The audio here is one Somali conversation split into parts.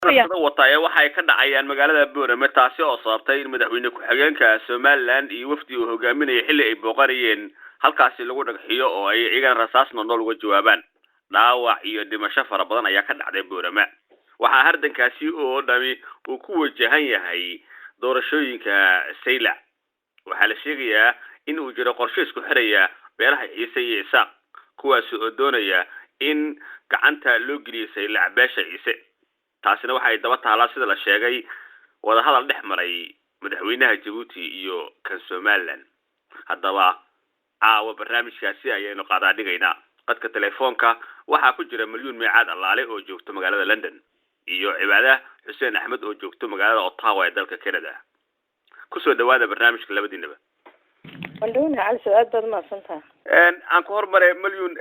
Rabshado wata ee waxay ka dhacayaan magaalada Boorame, taasi oo sababtay in madaxweyne ku-xigeenka Somaliland iyo wafdi uu hogaaminaya xilli ay booqanayeen halkaasi lagu dhagxiyo oo ay iyagana rasaas noolnool uga jawaabaan. Dhaawac iyo dhimasho fara badan ayaa ka dhacday Boorame. Waxaa hardankaasi oo dhami uu ku wajahan yahay doorashooyinka Saylac. Waxaa la sheegayaa in uu jiro qorshe isku xiraya beelaha Ciise iyo Isaaq, kuwaasi oo doonaya in gacanta loo geliyo Saylac beesha Ciise. Taasina waxay daba taalaa, sida la sheegay, wadahadal dhex maray madaxweynaha Jabuuti iyo kan Somaliland. Haddaba caawa barnaamijkaasi ayaynu qaadaa dhigaynaa. Qadka telefoonka waxaa ku jira Malyuun Meecaad Allaale oo joogto magaalada London iyo Cibaada Xuseen Axmed oo joogto magaalada Ottawa ee dalka Canada. Kusoo dhawaada barnaamijka labadiinaba. Wandhowna Cali, aad baad umahadsantaha. Aan ku hormaray Malyuun.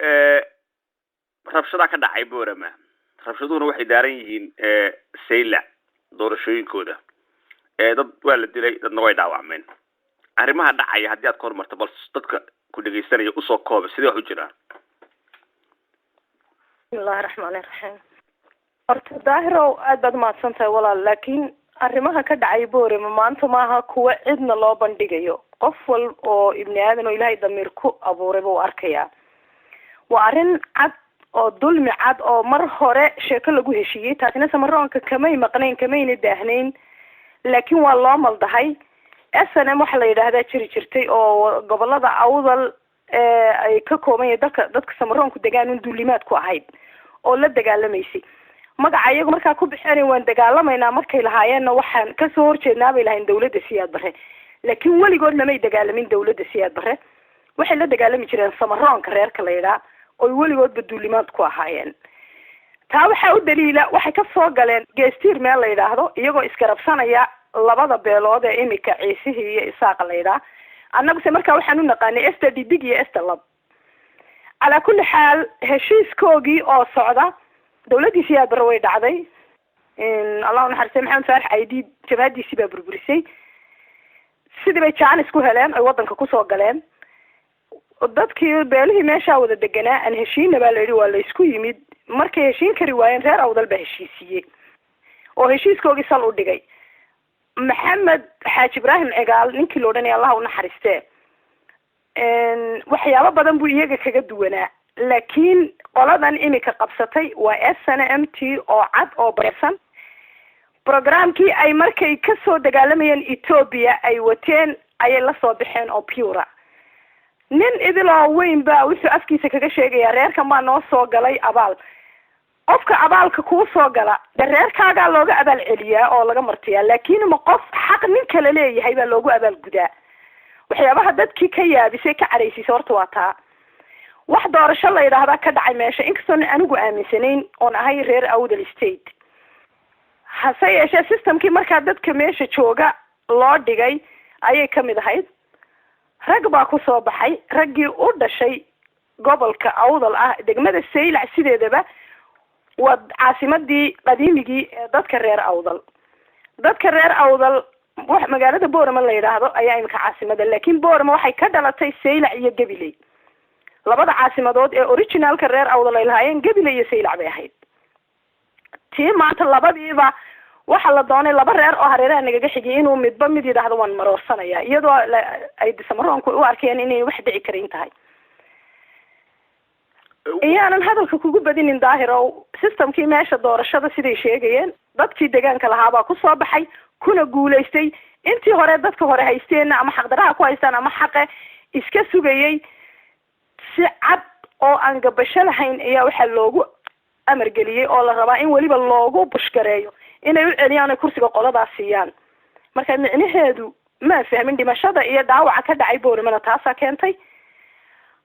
Rabshadaa ka dhacay Boorama, rabshaduhuna waxay daaran yihiin Saylac doorashooyinkooda. Dad waa la dilay, dadna way dhaawacmeen. Arrimaha dhacaya haddii aad ka hormarto, bal dadka ku dhegaysanaya usoo kooba sidee wax u jiraan? Bismillahi raxmaani raxiim. Horta Daahirow, aad baad umahadsan tahay walaal, laakiin arrimaha ka dhacay Boorama maanta maaha kuwa cidna loo bandhigayo. Qof wal oo ibni aadan oo Ilaahay damiir ku abuuray ba u arkayaa. Waa arrin cad oo dulmi cad oo mar hore sheeko lagu heshiiyey. Taasina Samaroonka kamay maqnayn, kamayna daahnayn, laakiin waa loo maldahay. SNM waxa la yidhaahdaa jiri jirtay oo gobolada Awdal ay ka kooban yahay dalka dadka Samaroonku degaan un duulimaad ku ahayd oo la dagaalamaysay. Magaca iyagu markaa ku bixinay waan dagaalamaynaa markay lahaayeenna, waxaan kasoo horjeednaa bay lahayn dawladda Siyaad Barre, laakiin weligood lamay dagaalamin dawladda Siyaad Barre. Waxay la dagaalami jireen Samaroonka reerka la yidhaha oy weligoodba duulimaad ku ahaayeen. Taa waxaa u daliila waxay kasoo galeen Geestiir meel la yidhaahdo, iyagoo isgarabsanaya labada beelood ee imika Ciisihii iyo Isaaqa la yidhaha. Annaguse markaa waxaan u naqaanay esta dhidig iyo esta lab. Calaa kulli xaal, heshiiskoogii oo socda dawladdii Siyaad Barre way dhacday. Allah unaxariistay, Maxamed Faarax Aydiid jabhadiisii baa burburisay. Sidii bay jaanis ku heleen ay waddanka kusoo galeen. Dadkii beelihii meeshaa wada deganaa aan heshiina baa la yidhi, waa la isku yimid. Markay heshiin kari waayeen, reer Awdal baa heshiisiiyey oo heshiiskoogii sal u dhigay. Maxamed Xaaji Ibraahim Cigaal ninkii la odhanaya, Allah unaxariistee, waxyaabo badan buu iyaga kaga duwanaa, laakiin qoladan imika qabsatay waa SNMT oo cad oo bareersan. Programkii ay markay kasoo dagaalamayeen Ethiopia ay wateen ayay lasoo baxeen oo pure. Nin idiloo weyn baa wuxuu afkiisa kaga sheegayaa reerkan baa noo soo galay abaal. Qofka abaalka kuu soo gala de reerkaagaa looga abaal celiyaa oo laga martiyaa, laakiin ma qof xaq nin kale leeyahay baa loogu abaal gudaa? Waxyaabaha dadkii ka yaabisay, ka cadhaysiisay horta waa taa. Wax doorasho la yidhaahdaa ka dhacay meesha, inkastoon anigu aaminsanayn oon ahay reer Awdal State, hase yeeshee systemkii markaa dadka meesha jooga loo dhigay ayay kamid ahayd. Rag baa kusoo baxay, raggii u dhashay gobolka Awdal ah. Degmada Saylac sideedaba waa caasimadii qadiimigii ee dadka reer Awdal. Dadka reer Awdal wa magaalada Boorama la yidhaahdo ayaa imika caasimada, laakiin Boorama waxay ka dhalatay Saylac iyo Gabiley. Labada caasimadood ee originalka reer Awdal ay lahaayeen Gabiley iyo Saylac bay ahayd. Tii maanta labadiiba waxaa la doonay laba reer oo hareeraha nagaga xigay inuu midba mid yidhaahdo waan maroorsanaya, iyadoo ay Samaroonku u arkeen inay wax dhici karin tahay. Iyaanan hadalka kugu badinin Daahirow, systemkii meesha doorashada siday sheegayeen dadkii deegaanka lahaabaa kusoo baxay kuna guulaystay. Intii hore dadka hore haysteenna ama xaqdaraha ku haystaan ama xaqe iska sugayay, si cad oo aan gabasho lahayn ayaa waxaa loogu amar geliyey oo la rabaa in weliba loogu bushgareeyo inay u celiyaan oy kursiga qoladaas siiyaan. Marka micnaheedu ma fahmin. Dhimashada iyo dhaawaca ka dhacay Booramana taasaa keentay.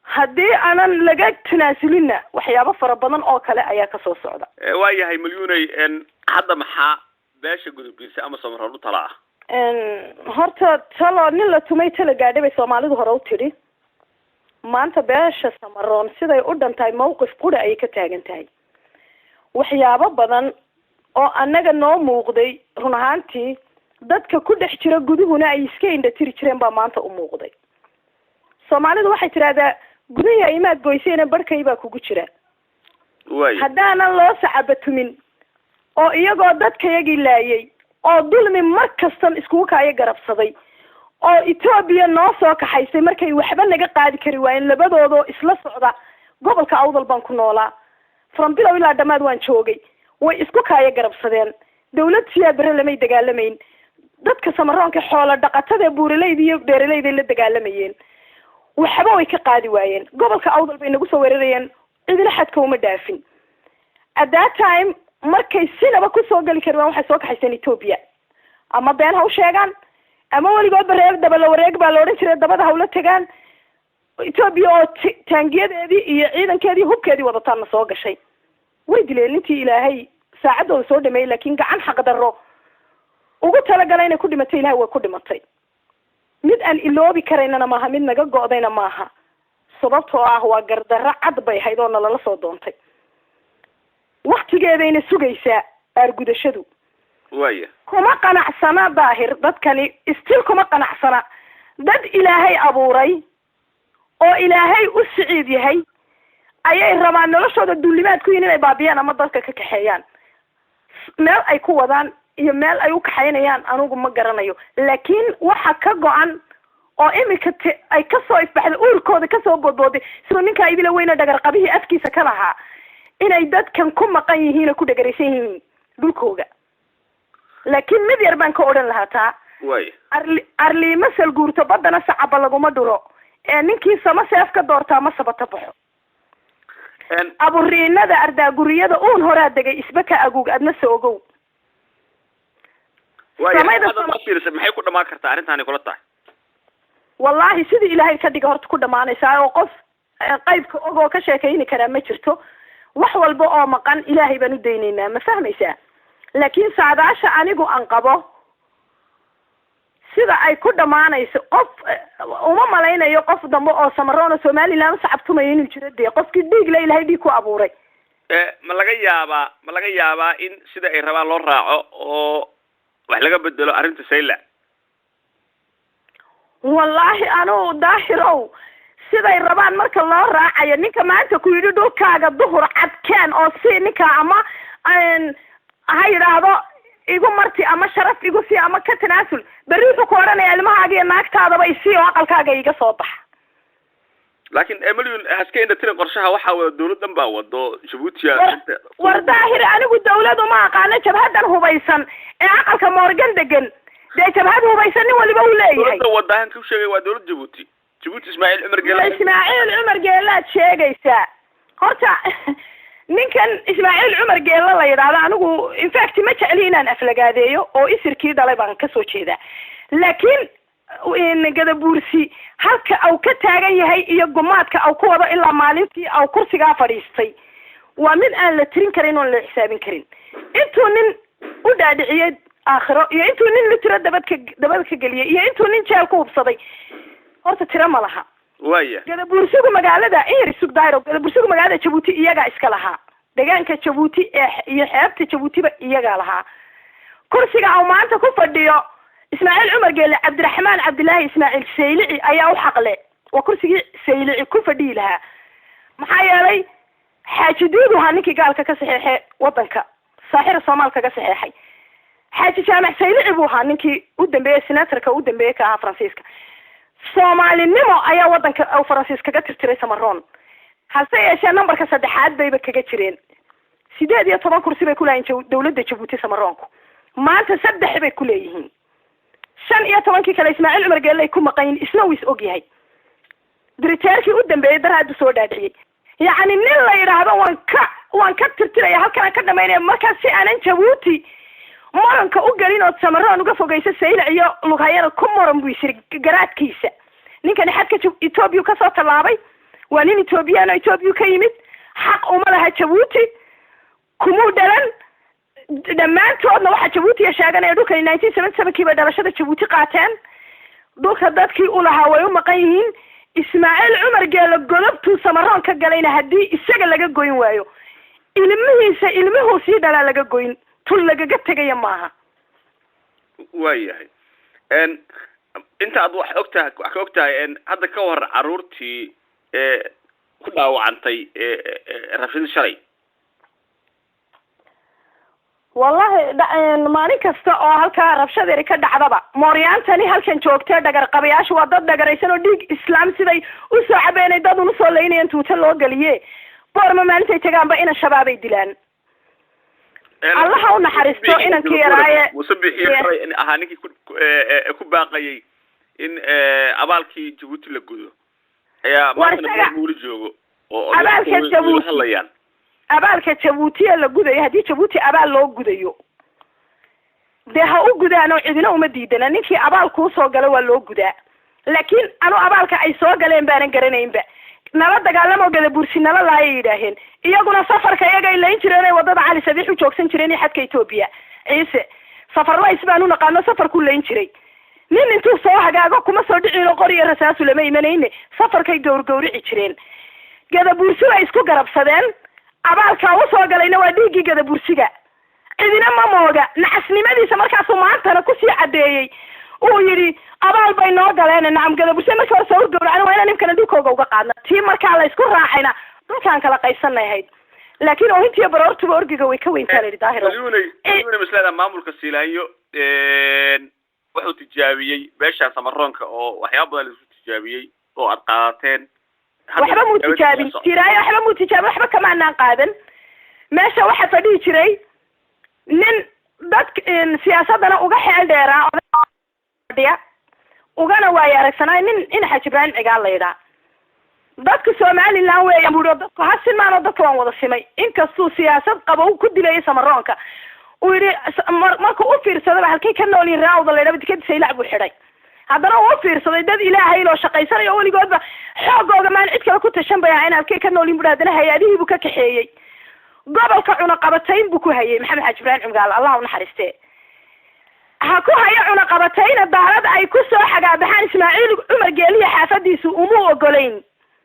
Haddii aanan laga tanaasulinna, waxyaabo fara badan oo kale ayaa kasoo socda. Waa yahay Malyuney, hadda maxaa beesha Gudubgiisa ama Samaroon u tala ah? Horta talo nin la tumay tala gaadhay bay Soomaalidu hore u tidhi. Maanta beesha Samaroon siday u dhan tahay mawqif qura ayay ka taagan tahay. Waxyaabo badan oo annaga noo muuqday, run ahaantii dadka ku dhex jira guduhuna ay iska indha tiri jireen, baa maanta u muuqday. Soomaalidu waxay tidhahdaa gudihii imaad goysayna barhkay baa kugu jira. Way Haddaanan loo sacabatumin. Oo iyagoo dadkayagii laayay oo dulmi mar kastan iskugu kaayo garabsaday oo Etoobiya noo soo kaxaysay, markay waxba naga qaadi kari waayeen, labadoodoo isla socda. Gobolka Awdal baan ku noolaa, from bilow ilaa dhammaad waan joogay. Way isku kaayo garabsadeen. Dawlad Siyaad Barre lamay dagaalamayn. Dadka Samaroonka, xoola dhaqatada, buuraleyda iyo beeralayday la dagaalamayeen. Waxba way ka qaadi waayeen. Gobolka Awdal bay nagu soo weerarayeen, cidina xadka uma dhaafin. At that time markay sinaba kusoo geli kari waan, waxay soo kaxayseen Etoobiya. Ama been ha u sheegaan ama weligoodba reer dabala wareeg baa la odhan jiray, dabada hawla tegaan. Etoobiya oo taangiyadeedii iyo ciidankeedii hubkeedii wadataanna soo gashay. Way dileen intii Ilaahay saacaddooda soo dhameeyey, laakiin gacan xaqdarro ugu talagalay inay ku dhimatay Ilahay way ku dhimatay. Mid aan iloobi karaynana maaha, mid naga go'dayna maaha, sababtoo ah waa gardarro cad bay ahayd oo nalala soo doontay. Waktigeedayna sugaysaa aargudashadu. Kuma qanacsana, Daahir, dadkani still kuma qanacsana. Dad Ilaahay abuuray oo Ilaahay u siciid yahay ayay rabaan noloshooda duulimaad ku yihin inay baabiyaan ama dalka ka kaxeeyaan. Meel ay ku wadaan iyo meel ay u kaxaynayaan anigu ma garanayo, laakiin waxa ka go-an oo imika ay kasoo ifbaxday, uurkooda kasoo boodbooday, siduu ninkaa idila weyne dhagarqabihii afkiisa ka lahaa, inay dadkan ku maqan yihiin oo ku dhagaraysan yihiin dhulkooga. Laakiin mid yar baan ka odhan lahaa taa. Arli arliima salguurto, baddana sacaba laguma dhuro, ee ninkii sama seef ka doortaa ma sabata baxo. Aburiinada ardaaguriyada uun horaa degay, isba ka aguug, adna se ogow. Samayda. Fiirisa, maxay ku dhamaan kartaa arrintaani kula tahay? Wallahi, sidii Ilaahay ka dhiga horta ku dhamaanaysaa, oo qof qaybka og oo ka sheekayni karaa ma jirto. Wax walba oo maqan Ilaahay baan u daynaynaa, ma fahmaysaa? Laakiin saadaasha anigu aan qabo, sida ay ku dhamaanayso, qof uma malaynayo qof dambe oo Samaroona Somaliland usacabtumaya inuu jiro. Dee qofkii dhiig la Ilahay dhiig ku abuuray. Ma laga yaabaa in sida ay rabaan loo raaco oo wax laga bedelo arrinta Saylac? Wallaahi anugu, Daahirow, siday rabaan marka loo raacayo, ninka maanta ku yidhi dhulkaaga duhur cadkeen oo si ninka ama ha yidhaahdo igu marti ama sharaf igu sii ama ka tanaasul, berri wuxuu ku odhanaya ilmahaaga iyo naagtaadaba isii oo aqalkaaga iga soo baxa. Laakiin Malyun, haska indhatirin qorshaha. Waxaa wada dawlad dhan baa wado Jabuutiya. War Daahir, anigu dawlad uma aqaano. Jabhadan hubaysan ee aqalka Morgan degan, dee jabhad hubaysan nin waliba uu leeyahay. Dawladda wadaahan ku sheegay waa dawlad Jabuuti, Jabuuti Ismaaciil Cumar Geele. Ismaaciil Cumar Geelaad sheegaysaa. Horta ninkan Ismaaciil Cumar Geelle la yidhaahdo, anigu infact ma jecli inaan aflagaadeeyo oo isirkii dhalay baan kasoo jeedaa, laakiin Gadabuursi halka au ka taagan yahay iyo gumaadka au ku wado ilaa maalintii au kursigaa fadhiistay waa mid aan la tirin karin oon la xisaabin karin. Intuu nin u dhaadhiciyey aakhiro iyo intuu nin la tiro dabadka dabada ka geliyey iyo intuu nin jeel ku hubsaday, horta tiro ma laha. Gadabuursigu magaalada in yar isug, Dairo. Gadabuursigu magaalada Jabuuti iyagaa iska lahaa. Deegaanka Jabuuti ee iyo xeebta Jabuutiba iyagaa lahaa. Kursiga au maanta ku fadhiyo Ismaaciil Cumar Geele, Cabdiraxmaan Cabdilaahi Ismaaciil Saylici ayaa u xaqle. Waa kursigii Saylici ku fadhiyi lahaa, maxaa yeelay Xaaji Duudu ahaa ninkii gaalka ka saxeexay wadanka, saaxira Soomaal kaga saxeexay. Xaaji Jaamac Saylici buu ahaa ninkii u dambeeyey, senatorka u dambeeyey ka ahaa Faransiiska. Soomaalinimo ayaa wadanka Faransiis kaga tirtiray Samaroon. Hase yeeshee numberka saddexaad bayba kaga jireen. 18 kursi bay kulahayn dawladda Jabuuti Samaroonku, maanta saddex bay kuleeyihiin. 15-kii kale Ismaaciil Cumar Geelle ay ku maqan yihin, isna wuu is og yahay. Diriteerkii u dambeeyey daraadu soo dhaadhiciyey. Yacni nin la yidhaahdo waan ka tirtiraya, halkanaan ka dhamaynaya, markaas si aanan Jabuuti moranka u gelin ood Samaroon uga fogeysa, Saylac iyo Lughayana ku moran buu isiri garaadkiisa. Ninkani xadka Etoobiya kasoo tallaabay, waa nin Etoobiyaan oo Etoobiya ka yimid. Xaq uma laha Jabuuti, kumuu dhalan. Dhammaantoodna waxaa Jabuutiya sheeganaya dhulkani 1977-kii bay dhalashada Jabuuti qaateen. Dhulka dadkii u lahaa way u maqan yihiin. Ismaaciil Cumar Geelo godobtuu Samaroon ka galayna, haddii isaga laga goyn waayo, ilmihiisa ilmuhuu sii dhalaa laga goyn, tul lagaga tegaya maaha. Waayahay, inta aad wax og tahay, wax ka og tahay, hadda ka hor caruurtii ku dhaawacantay rabshadii shalay? Wallahi maalin kasta oo halkaa rabshadeeri ka dhacdaba, mooryaantani halkan joogtee dhagarqabayaashu waa dad dhagaraysan oo dhiig islaam siday usoo cabeenay dad una soo laynayaan tuuta loo geliye. Boorma maalintay tagaanba inan shabaabay dilaan. Allaha u naxariisto inankii yaraaye. Muuse Bixiyo ahaa ninkii ku baaqayay in abaalkii Jabuuti la gudo ayaa maantana weli joogo oo abaalka Jabuuti hadlayaan. Abaalka Jabuutiya la gudayo, haddii Jabuuti abaal loo gudayo, dee ha u gudaan oo cidina uma diidana. Ninkii abaal kuu soo gala waa loo gudaa, laakiin anu abaalka ay soo galeen baanan garanaynba. Nala dagaalamo Gadabursi nala laayay yidhaaheen, iyaguna safarka iyagay layn jireen, ay wadada Cali Sabiix u joogsan jireen iyo xadka Etoobiya. Ciise safarlays baan u naqaano, safarkuu layn jiray. Nin intuu soo hagaago kuma soo dhicino, qori iyo rasaasu lama imanayne, safarkay gawrgawrici jireen. Gadabursi bay isku garabsadeen, abaalkaa usoo galayna waa dhiiggii Gadabursiga. Cidina ma mooga nacasnimadiisa, markaasuu maantana kusii caddeeyey, uu yidhi abaal bay noo galeen. Nacam, Gadabursiga markii hore sawir gawracana, waa inaan imkana dhulkooga uga qaadna. Tii markaa la isku raacayna dhulkaan kala qaybsanay ahayd, laakiin oohintiiyo baroortuba orgiga way ka weyntaa la yidhi, Daahiro. Malyunay maslada maamulka Siilaanyo wuxuu tijaabiyey beesha Samaroonka oo waxyaaba badan laisku tijaabiyey oo aad qaadateen. Waxba muu tijaabin Tiraayo, waxba muu tijaabin, waxba kama anaan qaadan. Meesha waxaa fadhihi jiray nin dadk siyaasadana uga xeel dheeraa fadhiya, ugana waayo aragsanaay, nin in Xaaji Ibraahim Cigaal la yidhaa. Dadka Somaliland weeyaan bui, dadku ha sinmaan oo dadka waan wada simay. Inkastuu siyaasad qabo ku dilayay Samaroonka, uu yidhi markuu u fiirsadaba halkay ka nool yihin raawda la yidhaba, dikada Saylac buu xidhay. Haddana uu fiirsaday dad Ilaahay loo shaqaysanayo oo weligoodba xoogooga maan cid kale ku tashan bay ahayn, halkay ka nool yihin bui. Haddana hay-adihii buu ka kaxeeyey gobolka, cunaqabatayn buu ku hayay. Maxamed Xaaji Ibraahim Cumgaal, Allah unaxariiste, ha ku hayo cunaqabatayna daarad ay ku soo xagaabaxaan Ismaaciil Cumar Geeliya xaafadiisu uma ogolayn.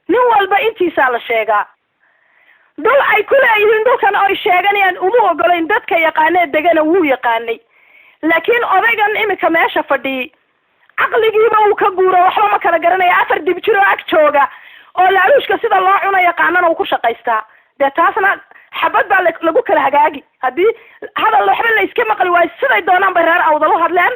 Nin walba intiisaa la sheegaa dhul ay ku leeyihiin, dhulkan oy sheeganayaan uma ogolayn. Dadka yaqaanee degana wuu yaqaanay, laakiin odaygan imika meesha fadhiyay caqligiiba uu ka guuro, waxba ma kala garanaya. Afar dibjir oo ag jooga oo laaluushka sida loo cuno yaqaanana uu ku shaqaystaa. Dee taasna xabad baa lagu kala hagaagi. Haddii hadal waxba la iska maqli waayo, siday doonaan bay reer Awdal u hadleen.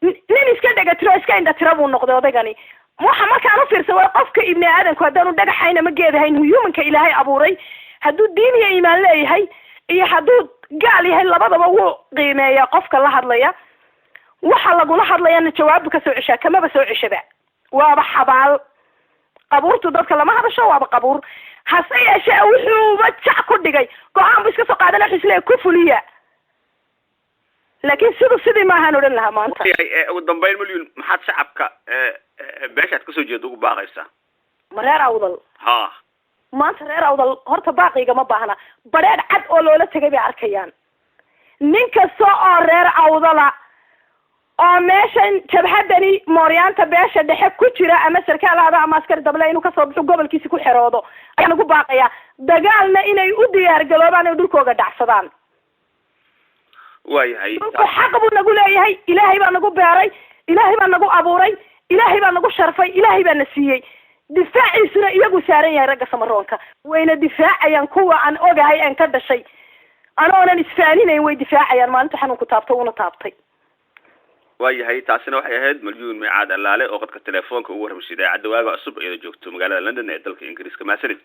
Nin iska dhegatiro, iska indhatiro buu noqday odaygani. Waxa markaan ufiirsa waa qofka ibni aadamku haddaanu dhagaxayn ama geedahayn, humanka Ilaahay abuuray, hadduu diin iyo iimaan leeyahay iyo hadduu gaal yahay, labadaba wuu qiimeeyaa qofka la hadlaya. Waxa lagula hadlayana jawaabu kasoo ceshaa, kamaba soo ceshaba, waaba xabaal. Qabuurtu dadka lama hadasho, waaba qabuur. Hase yeeshee wuxuuba jac ku dhigay, go-aan bu iska soo qaadana, wuxuu isleeyahay ku fuliya, laakiin sidu sidii maahaan odhan lahaa maanta. Ugu dambeyn, Malyun, maxaad shacabka beeshaad kasoo jeeda ugu baaqaysaa? Ma reer Awdal? Ha. Maanta reer Awdal horta baaqiga ma baahna, badheedh cad oo loola tegay bay arkayaan. Nin kasta oo reer Awdala oo meeshan jabhadani mooryaanta beesha dhexe ku jira, ama sarkaal aada ama askari dable, inuu kasoo baxo, gobolkiisi ku xeroodo ayaan ugu baaqayaa. Dagaalna inay u diyaar galoobaan, ay dhulkooga dhacsadaan. Waayahay. Dhulku xaq buu nagu leeyahay. Ilaahay baa nagu beeray, Ilaahay baa nagu abuuray, Ilaahay baa nagu sharfay, Ilaahay baa na siiyey. Difaaciisuna iyagu saaran yahay. Ragga Samaroonka wayna difaacayaan, kuwa aan ogahay aan ka dhashay, anoonan isfaaninayn, way difaacayaan maalinta xanuunku taabto una taabtay. Waayahay, taasina waxay ahayd Malyuun Micaad Allaale oo qadka telefoonka ugu warramaysay idaacadda Waaga Cusub, iyadoo joogto magaalada London ee dalka Ingiriiska. Mahadsanid.